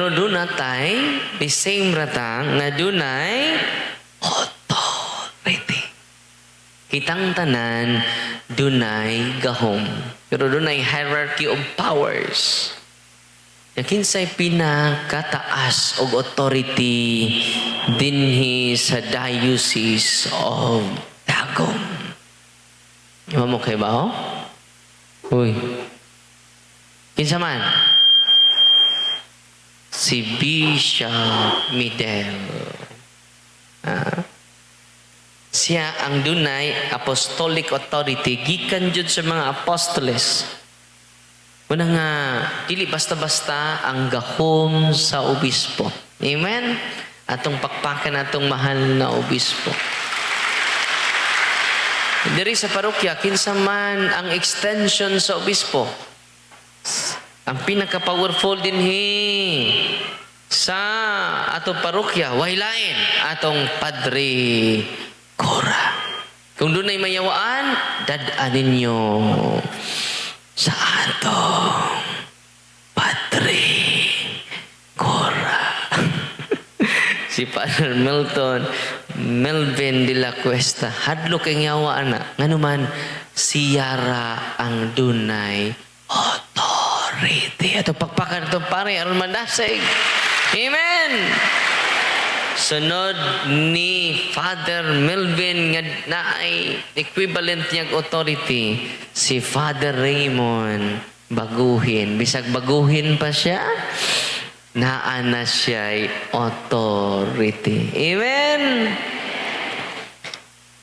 Pero duna tay, the same rata nga dunay authority. Kitang tanan dunay gahom. Pero dunay hierarchy of powers. Nga kinsay pinakataas og authority dinhi sa Diocese of Tagum? Ima mo kay ba? Uy. Kinsa man? Si Bishop Midel. Ah. Siya ang dunay apostolic authority gikan jud sa mga apostoles. Una nga dili basta-basta ang gahom sa obispo. Amen. Atong pakpakan atong mahal na obispo. Diri sa parokya, kinsa man ang extension sa obispo? Ang pinaka-powerful dinhi sa atong parokya, way lain atong Padre Cora. Kung dunay mayawaan, dad-an ninyo sa atong Padre Cora. Si Father Milton Melvin de la Cuesta, hadlok kay yawa ana. Nganuman siyara ang dunay authority. Ato pakpakan itong pare aron mandasig. Amen. Sunod ni Father Melvin nga naay equivalent niyang authority, si Father Raymond Baguhin. Bisag baguhin pa siya, naa na siya'y authority. Amen!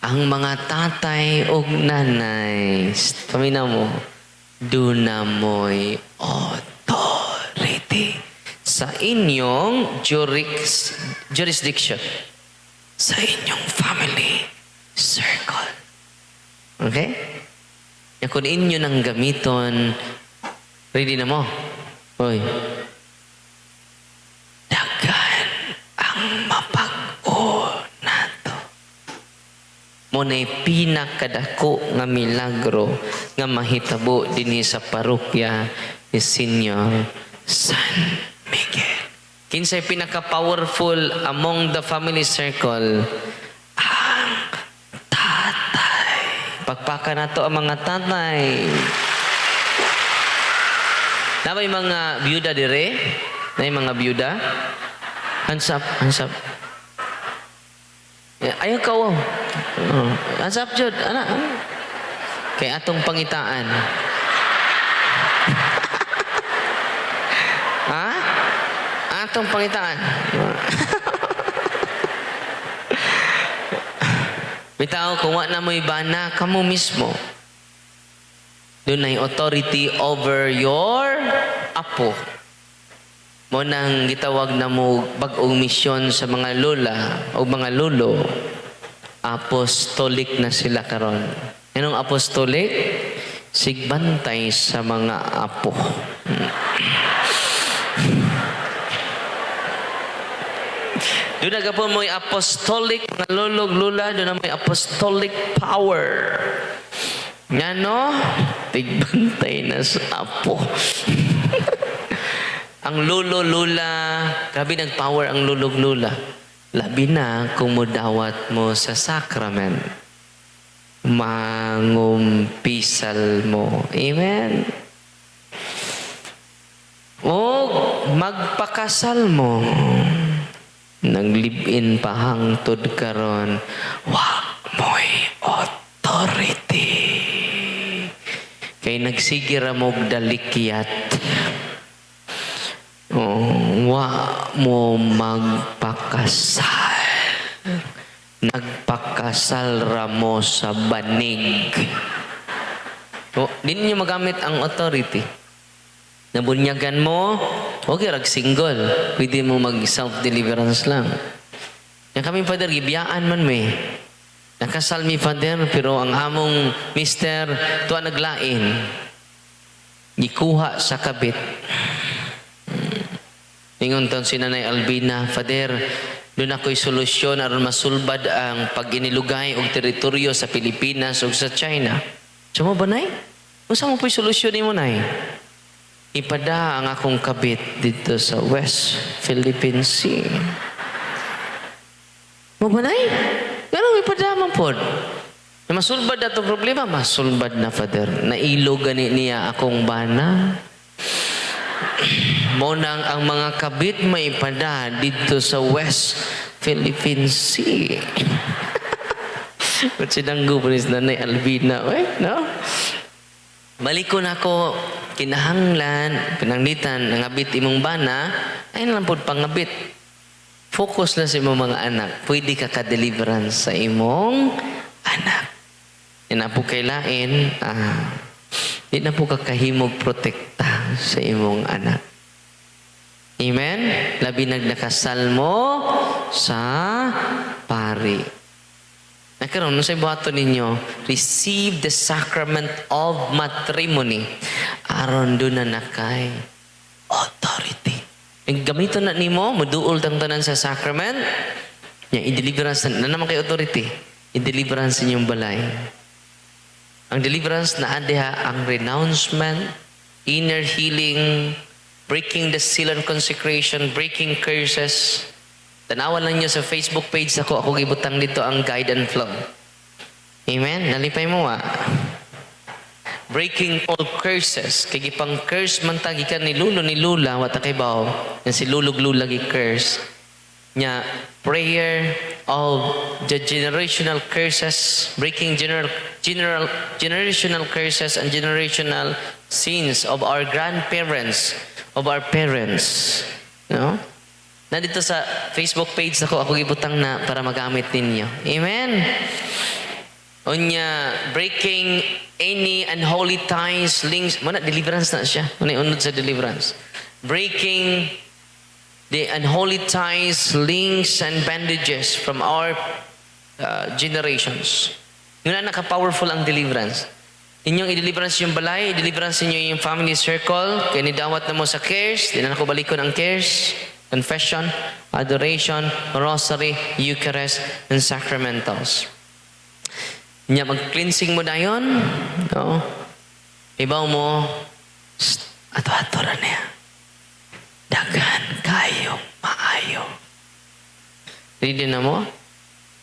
Ang mga tatay ug nanay, paminaw mo, duna mo'y authority sa inyong jurisdiction, sa inyong family circle. Okay? Ya kung inyo nang gamiton, ready na mo? Hoy. Daghan ang mapag-o nato. Mao na'y pinakadako nga milagro nga mahitabo dinhi sa parokya ni Senior San Miguel. Kinsay pinaka-powerful among the family circle? Ang tatay. Pakpaka nato ang mga tatay. Naa bay mga byuda dire? Naa mga byuda? Hands up, hands up. Eh, ayaw ka, oh. Oh. Hands up, jud. Ana, ana. Kay atong pangitaan. Ha? Atong pangitaan. Bitaw, kung wa na mo'y bana, kamo mismo. Dunay authority over your apo. Mao nang gitawag na mo bag-ong misyon sa mga lola o mga lolo. Apostolic na sila karon. Anong apostolic? Sigbantay sa mga apo. Duna gapon mo'y apostolic, mga lolog, lola, duna mo'y apostolic power. Nga no? Tigbantay na sa apo. Ang lolo, lola, grabe nag-power ang lolog, lola. Labi na kung mudawat mo sa sacrament. Mangumpisal mo. Amen? O magpakasal mo. Naglib-in pa hangtod karon, wa mo'y authority. Kay nagsige ra mo'g dalikyat. Oh, wa mo magpakasal. Nagpakasal ra mo sa banig. Oh, di ninyo magamit ang authority. Nabunyagan mo, okay, rag single. Pwede mo mag self-deliverance lang. Yang kami, Father, gibiyaan man mi. Nakasal mi, Father, pero ang among mister, tuwa naglain. Gikuha sa kabit. Ingon taon si Nanay Albina, "Father, duna ko'y solusyon aron masulbad ang pag-inilugay og teritoryo sa Pilipinas ug sa China." So mo ba, Nay? Unsa mo po'y solusyon nimo, Nay? Ipada ang akong kabit dito sa West Philippine Sea. Mo ba nay? Ganun ipada man pod. Na masulbad na itong problema, masulbad na, Father. Nailo gani niya akong bana. Mo nang ang mga kabit maipada dito sa West Philippine Sea. Ba't sinanggo po ni Nanay Albina, eh, no? Balikon ako, kinahanglan, pinanglitan, ang abit imong bana, ay lang pod pangabit. Focus na sa imong mga anak. Pwede ka ka-deliverance sa imong anak. Yan na po kay lain, di na po ka kahimog protekta sa imong anak. Amen? Labi nag nakasal mo sa pari. Nakaroon, sa buhaton ninyo, receive the sacrament of matrimony. Aron doon na nakay authority. Ang gamiton na nimo, muduol tang tanan sa sacrament, nya i-deliverance na, na naman kay authority. I-deliverance inyong balay. Ang deliverance na diha ang renouncement, inner healing, breaking the seal and consecration, breaking curses. Tanawan lang niyo sa Facebook page ako, ako gibutang dito ang guide and flow. Amen? Nalipay mo ah. Breaking all curses. Kay gipang curse man ta gikan ni lulo ni lula, wa ta kay baw. Yan si lulog lula gi curse. Nya prayer of the generational curses, breaking general general generational curses and generational sins of our grandparents, of our parents. No? Nandito sa Facebook page ako, ako gibutang na para magamit ninyo. Amen. Unya, breaking any unholy ties, links, muna deliverance na siya. Muna unod sa deliverance. Breaking the unholy ties, links, and bandages from our generations. Yun na naka-powerful ang deliverance. Inyong i-deliverance yung balay, i-deliverance ninyo yung family circle, kaya nidawat na mo sa cares, di na ako balikon ang cares, confession, adoration, rosary, Eucharist, and sacramentals. Nya mag-cleansing mo dayon, no? Ibaw mo, ato-ato ra niya. Daghan kayo maayo. Ready na mo?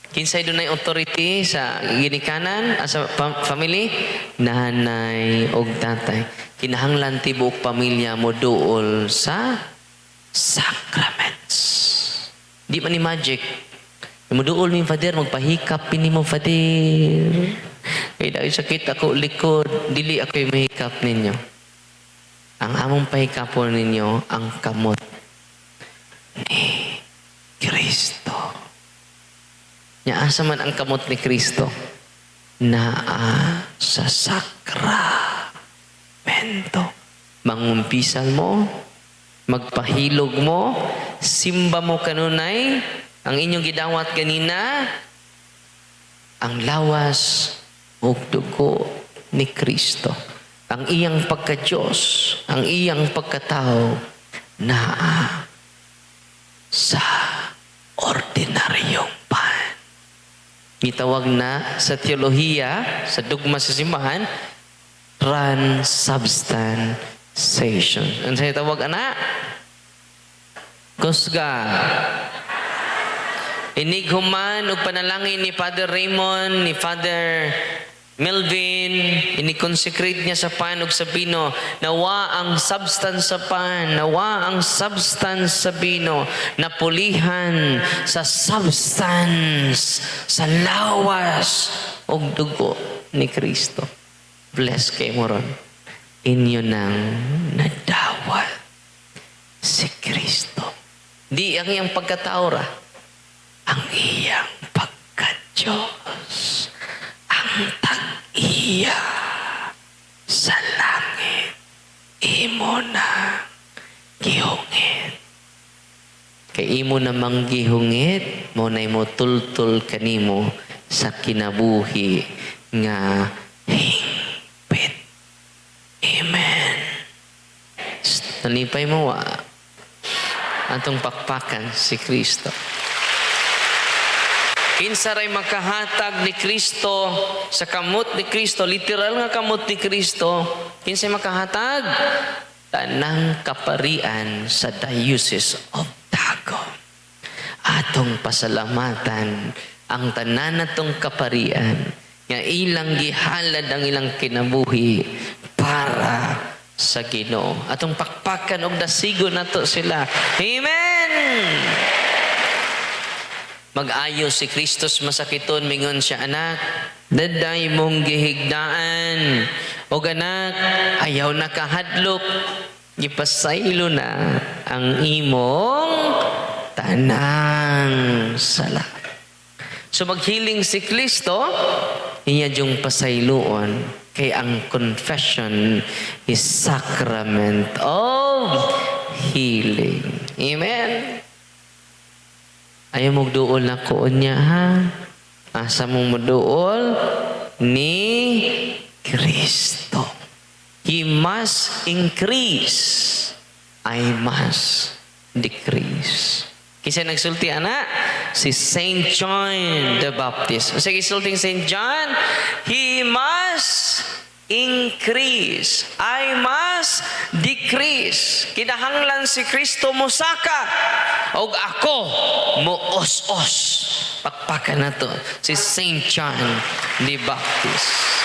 Kinsay dunay authority sa ginikanan, sa family? Nanay og tatay. Kinahanglan tibuok pamilya mo duol sa sacraments. Di man ni magic. Muduol mi, Father, magpahikap pini mo, Father. Kay dahil sakit ako likod, dili ako mahikap ninyo. Ang among pahikapon ninyo, ang kamot ni Kristo. Nya asa man ang kamot ni Kristo? Naa sa sakramento. Mangumpisal mo, magpahilog mo, simba mo kanunay, ang inyong gidawat ganina, ang lawas ug dugo ni Kristo. Ang iyang pagka-Diyos, ang iyang pagkatao, naa sa ordinaryong pan. Gitawag na sa teolohiya, sa dugma sa simbahan, transubstantiation. Ano sa tawag, ana? Kusga. Inighuman og panalangin ni Father Raymond, ni Father Melvin, ini-consecrate niya sa pan ug sa bino. Nawa ang substance sa pan, nawa ang substance sa bino, napulihan sa substance, sa lawas ug dugo ni Kristo. Bless kay mo ron. Inyo nang nadawat si Kristo. Di ang iyang pagkatao ra, ang iyang pagka-Diyos, ang tag-iya sa langit, imo na gihungit. Kay imo namang gihungit, mo na imo tultul kanimo sa kinabuhi nga hingpit. Amen. Nalipay mo wa. Atong pakpakan si Kristo. Kinsa ray makahatag ni Kristo sa kamot ni Kristo, literal nga kamot ni Kristo, kinsay makahatag? Tanang kaparian sa Diocese of Tagum. Atong pasalamatan ang tanan natong kaparian nga ilang gihalad ang ilang kinabuhi para sa Ginoo. Atong pakpakan og dasigo nato sila. Amen. Mag-ayo si Kristus masakiton, mingon siya, "Anak, daday mong gihigdaan. O anak, ayaw na kahadlok. Gipasaylo na ang imong tanang sala." So maghiling si Kristo, iya yung pasayloon kay ang confession is sacrament of healing. Amen. Ayaw mo duol na ko niya, ha? Asa mo moduol? Ni Kristo. He must increase. I must decrease. Kinsa nagsulti ana? Si Saint John the Baptist. Sa gisulting Saint John, "He must increase. I must decrease." Kinahanglan si Kristo mosaka og ako mo os-os. Pakpakan nato si Saint John the Baptist.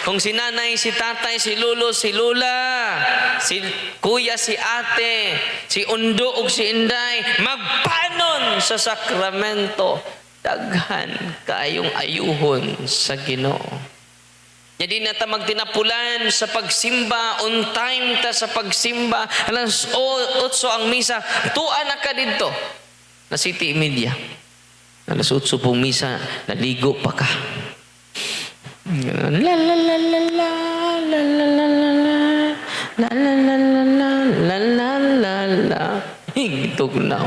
Kung si nanay, si tatay, si lolo, si lola, si kuya, si ate, si undo ug si inday, magpanon sa sakramento, daghan kayong ayuhon sa Ginoo. Jadi na ta magtinapulan sa pagsimba, on time ta sa pagsimba, alas 8 ang misa, tua na ka didto. Na City Media. Alas 8 pong misa, naligo pa ka. La la la la la la la la la la la la la la la la la la. Higtog na.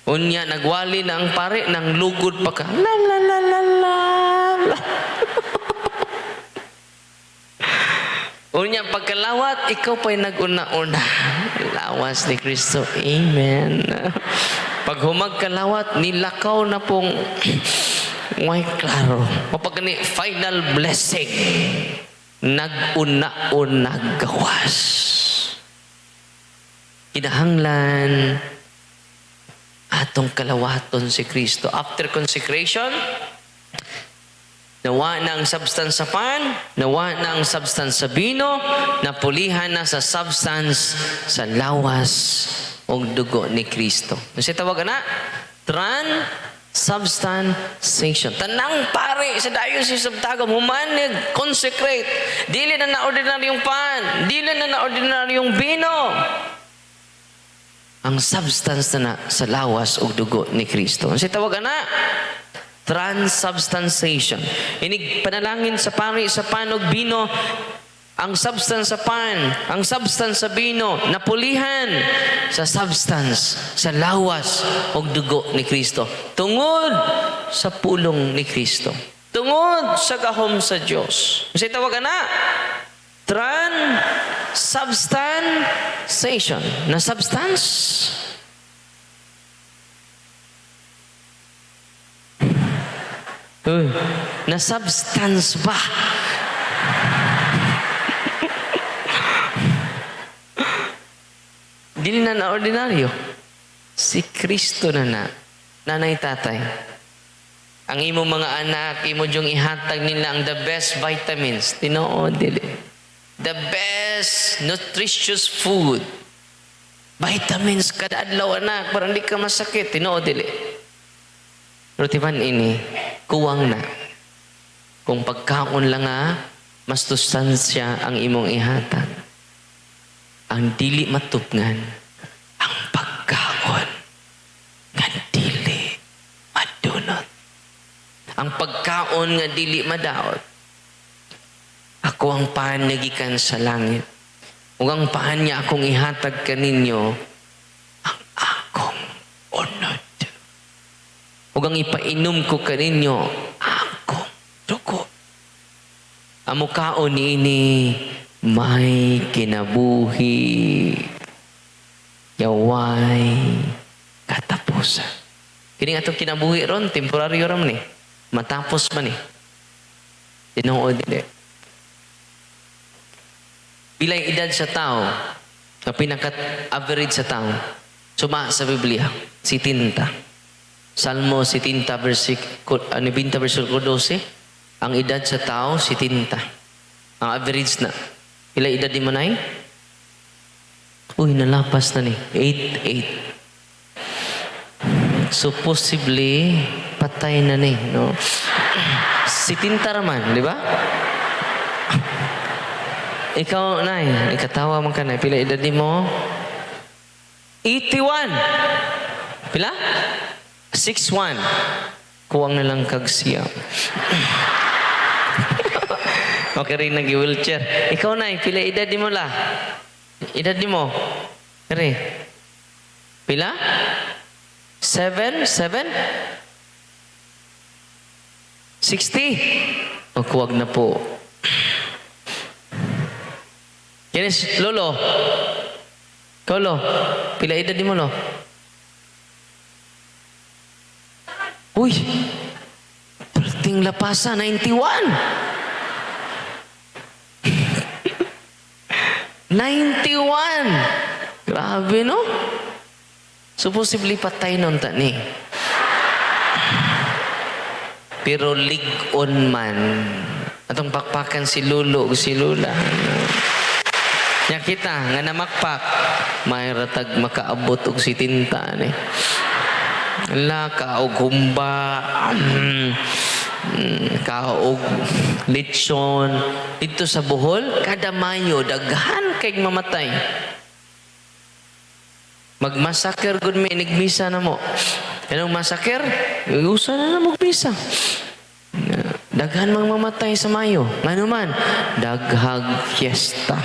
Unya nagwali na ang pare nang lugod pa ka. La la la la la la. Unya pagkalawat, ikaw pa'y nag-una-una. Lawas ni Kristo. Amen. Pag humag kalawat, nilakaw na pong way klaro. Mapag ni final blessing, nag-una-una gawas. Kinahanglan atong kalawaton si Kristo. After consecration, nawa na ang substance sa pan, nawa na ang substance sa bino, napulihan na sa substance sa lawas o dugo ni Kristo. Kasi tawag na, transubstantiation. Tanang pare sa Diocese of Tagum, humanig, consecrate. Dili na na ordinaryong pan, dili na na ordinaryong bino. Ang substance na, na sa lawas o dugo ni Kristo. Kasi tawag na, transubstantiation. Inig panalangin sa pari sa pan ug bino, ang substance sa pan, ang substance sa bino, napulihan sa substance sa lawas ug dugo ni Kristo. Tungod sa pulong ni Kristo. Tungod sa gahom sa Dios. Kasi tawag na, transubstantiation. Na substance. Uy, na substance ba? Dili na na ordinaryo. Si Kristo na na. Nanay, tatay. Ang imo mga anak, imo yung ihatag nila ang the best vitamins. Tinuod, dili. The best nutritious food. Vitamins kada adlaw, anak, para hindi ka masakit. Tinuod, dili. Pero timan ini, kuwang na. Kung pagkaon lang nga, mas sustansya ang imong ihatag. Ang dili matupngan, ang pagkaon nga dili madunot. Ang pagkaon nga dili madaot. Ako ang pan nga gikan sa langit. Ug ang pan niya akong ihatag kaninyo, ang akong unod. Ug ang ipainom ko kaninyo, akong dugo. Ang mukaon niini may kinabuhi, yaway katapusan. Kini atong kinabuhi ron, temporaryo ram ni. Matapos man ni. Tinuod dili. Pilay edad sa tao, na pinaka-average sa tao? Suma sa Biblia, 70. Salmo 70 verse 90 versikulo 12, ang edad sa tao, 70. Ang average na. Pila edad nimo, Nay? Uy, nalapas na ni. 8-8. So, possibly, patay na ni, no? 70 raman, di ba? Ikaw, Nay, ikatawa man ka, Nay. Pila edad mo? 81. Pila? 6-1. Kuwang na lang kag siya. Okay rin nag-wheelchair. Ikaw, Nay, pila edad mo la? Edad mo? Kere. Pila? 7? 7? 60? O kuwag na po. Kini Lolo. Ikaw, Lo. Pila edad mo, Lo? Uy! Perting lapasa, 91! 91! Grabe, no? So, possibly patay nun ta ni. Pero lig-on man. Atong pakpakan si Lolo o si Lola. Nya kita nga namakpak, may ratag makaabot og 70 ni. Ala, kaog humba, kaog litson. Dito sa Bohol, kada Mayo, daghan kay mamatay. Magmasaker gud mi inigmisa na mo. Anong masaker? Usa na na magmisa. Daghan mang mamatay sa Mayo. Ngano man, daghag fiesta.